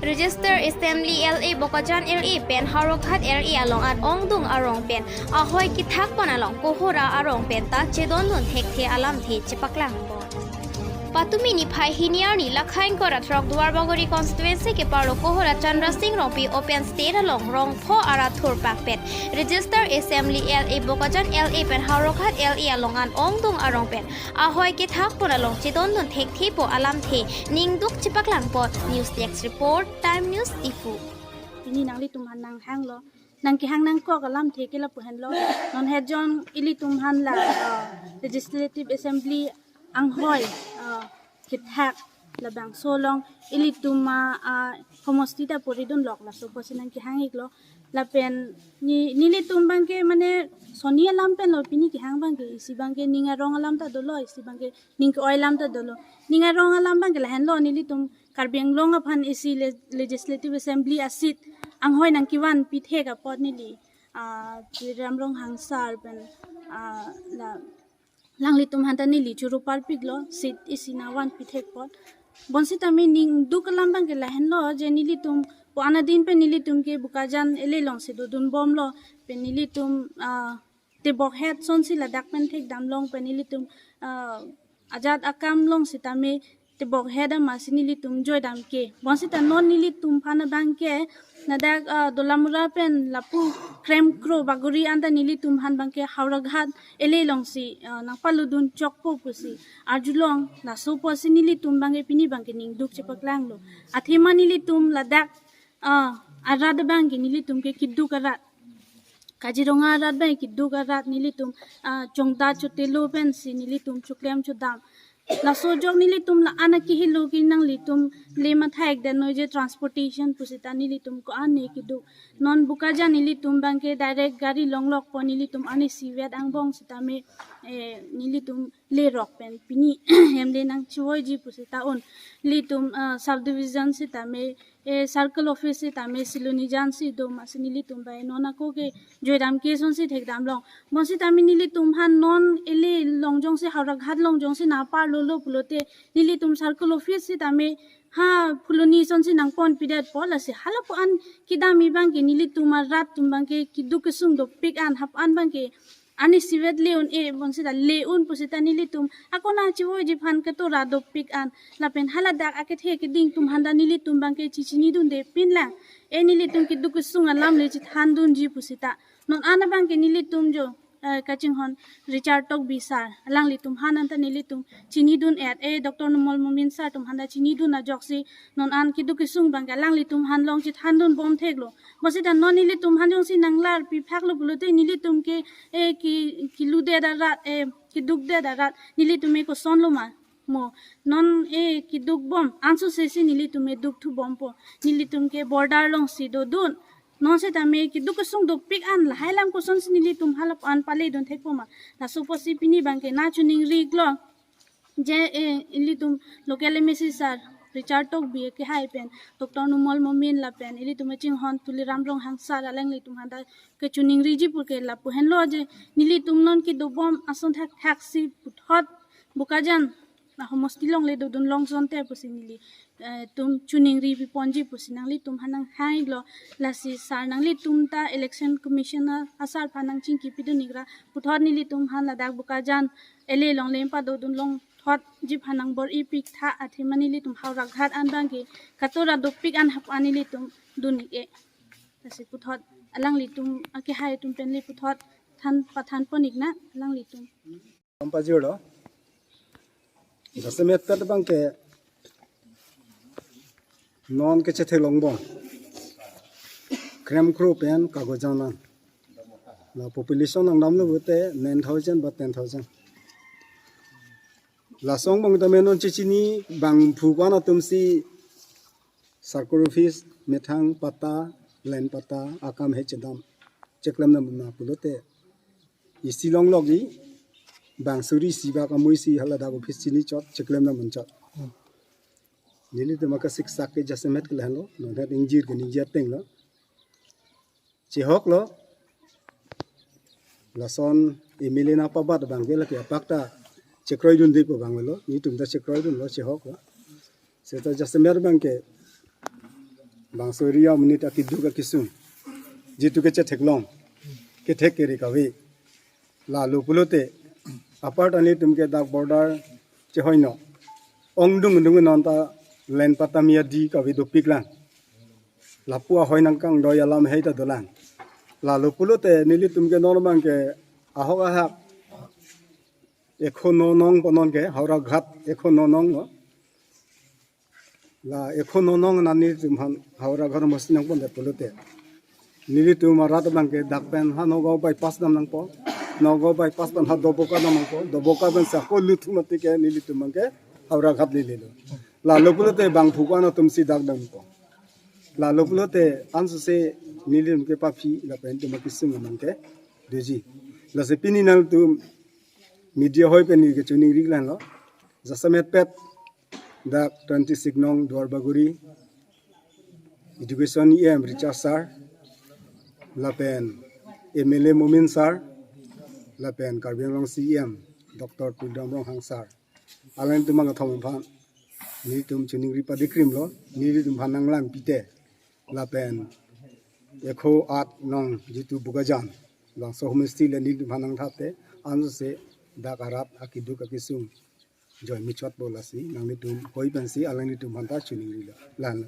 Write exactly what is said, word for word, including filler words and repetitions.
Register Assembly L A Bokajan L A pen Howraghat L A along an ongdung arong pen ahoi kethak pon along kohora arong pen ta chedondun thekthe alamthe chepaklang pon. Patumi niphai hini arni lakhain korat rok Duarbagori constituency keparo kohora Chandra Singh Rongpi open stage along rong pho arat thurpak pen Register Assembly L A Bokajan L A pen Howraghat L A along an ongdung arong pen ahoi kethak pon along chedondun thekthe po alamthe ningduk chepaklang pon. News Desk Report, Time News Diphu. Pini nanglitum aphan nanghanglo, nangkehang nangkok alamthe ke lapu henlo. Non het jon ilitum aphan la, uh, Legislative Assembly anghoi, uh, kethak labangso along ilitum, uh, uh, homosti ta poridun lok laso apotsi nangkehang iklo. Lapen ni, nelitum abangke mane soni alam pen lo pini kehang abangke, isi abangke ning arong alam ta dolo, isi abangke ning ke-oi alam ta dolo. Ning arong alam abangke lahenlo, nelitum Karbi Anglong aphan isi le-, Legislative Assembly a-seat anghoi nangkevan pithek apot neli, ah, Tuliram Ronghang sir pen, ah, la, alanglitum aphan ta neli choro parpiklo, seat isi nangvan pithek apot. Bonsitame ningduk alam abangke lahenlo, je nelitum pu anadin pen nelitum ke Bokajan L A alongsi dodun bomlo, pen nelitum, ah, tebok het asonsi ladak pen thekdam long pen nelitum, ah, ajat akam along sitame tebok het amatsi nelitum joidam ke. Bonsita non nelitum aphan abangke ladak, ah, Dolamara pen lapu Kremkro Bagori anta nelitum aphan abangke Howraghat L A alongsi, ah, nangpaludun chokpo pusi arjulong, laso apotsi nelitum abangke pini abangke ningduk chepaklanglo. Athema nelitum ladak, ah, arat abangke nelitum ke keduk arat. Kaziranga arat abang keduk arat, nelitum, ah, Chongda Chotelo pensi nelitum choklem chodam. Laso ajok nelitum la-an akehelo ke nanglitum le matha-ik det noi je transportation pusita nelitum ko-an ne keduk. Non Bokajan nelitum abangke direct gari longlok po, nelitum an isivet angbong sitame, eh, nelitum lerok pen pini hem le nangchivoiji pusita un. Nelitum, ah, subdivision sitame, eh, circle office sitame Silonijan si do amatsi nelitum bai non ako ke joidam ke asonsi thekdam long. Bonsitame nelitum aphan non L A along jongsi Howraghat along jongsi nangparlolo pulote nelitum circle office sitame ha Phuloni asonsi nangponpidetpo, lasi halapu an kedam abangke nelitum arat atum abangke keduk kesung dopik an, hap an abangke an isivet le un-e, bonsita le un pusita nelitum akona chivoiji aphan katora dopik an. Lapen haladak akethe keding atum aphan ta nelitum abangke chechinidunde pinlang. E nelitum keduk kesung alam le chethandunji pusita. Non an abangke nelitum jo, eh, kachinghon Richard Tokbi sir, alanglitum aphan anta nelitum chinidun-et, eh, Doctor Numal Momin sir atum aphan ta chinidun ajoksi non an keduk kesung abangke alanglitum aphan long chethandun bom theklo. Bonsita non nelitum aphan jongsi nanglarpi phaklo pulote nelitum ke, eh, ke, keludet arat, eh, kedukdet arat, nelitum ke kosonlo ma? Mo, non, eh, keduk bom, anso sesi nelitum ke dukthu bompo. Nelitum ke border alongsi dodun. Non sitame keduk kesung dopik an, lahai alam kosonsi nelitum halapu an paledun thekpo ma? Laso apotsi pini abangke nangchiningri iklo. Je, eh, ilitum local M A C sir Richard Tokbi akehai pen Doctor Numal Momin lapen ilitum kachinghon Tuliram Ronghang sir alanglitum aphan ta kachiningriji pu ke lapu henlo je nelitum non kedobom ason thakthak si puthot Bokajan la homosti along le dodun long asonte pusi neli, eh, tum chiningri piponji pusi nanglitum aphan nanghang iklo. Lasi sir nanglitum ta Election Commissioner asar aphan nangchingkipidun ikra, puthot nelitum aphan ladak Bokajan L A along le padodun longthotji aphan nangbor-i piktha, athema nelitum Howraghat an abangke katora dopik an hap an nelitum dun-ik-e. Lasi puthot alanglitum akehai atum pen le puthot than pathanpon iknang alanglitum. Pajirlo. Jasemet kat abangke non kechethe longbom Kremkro pen Kagojan an. La population nangdamlo pulote nine thousand ba ten thousand. Laso angbong tame non chechini bangphu ko-an atumsi circle office methang patta, land patta akam he chedam, cheklemdam pulote isi longlokji, bang suri isi bak amui si haladak office chinichot, cheklemdam munchot. Nelitum akasiksak ke jasemet ke lahenlo, non het ingjir ke ingjir atenglo. Chehoklo. Lason M L A nangpabat abangke lake apak ta chekroidunde pu abang avelo, nelitum ta chekroidunlo, chehoklo. Seta jasemet abangke bangso area amonit akiduk akisung, jitu ke chetheklong, kethek kere kave. Lalo pulote, apar ta nelitum ke dak border chehoino, ongdung dung non ta len patami adi kave dopiklang. Lapu ahoi nangkangdoi alam hei ta dolang. Lalo pulote nelitum ke non abang ke ahok ahak Ekho no nong ponon ke, Howraghat Ekho no nong no. La Ekho no nong nani tum han Howraghat mesti nangpon det pulote, nelitum arat abang ke dak pen ha Nagaon bypass dam nangpo. Nagaon bypass pen ha Doboka dam nangpo. Doboka pen sa ko lutu mati ke nelitum abang ke Howraghat lelelo. Lalo pulote bangphu ko-an atum si dak dampo. Lalo pulote ansose nelitum ke paphi lapen itum akisung abang ke doji. Lasi pini nangtum media hoi pen neli kechoningri lang lo. Jasemet pet dak twenty-six nong Duarbagori Education E M Richard sir, lapen M L A Momin sir, lapen Karbi Anglong C E M Doctor Tuliram Ronghang sir, alangtum angthom aphan nelitum choningri padikrim lo. Nelitum aphan nanglang pite, lapen Ekho at nong jitu Bokajan, bangso homestay le nelitum aphan nangthapte, ansose dak arat akiduk akisung joi michot bo. Lasi nanglitum hoi pensi alanglitum aphan ta choningri lo. Lang.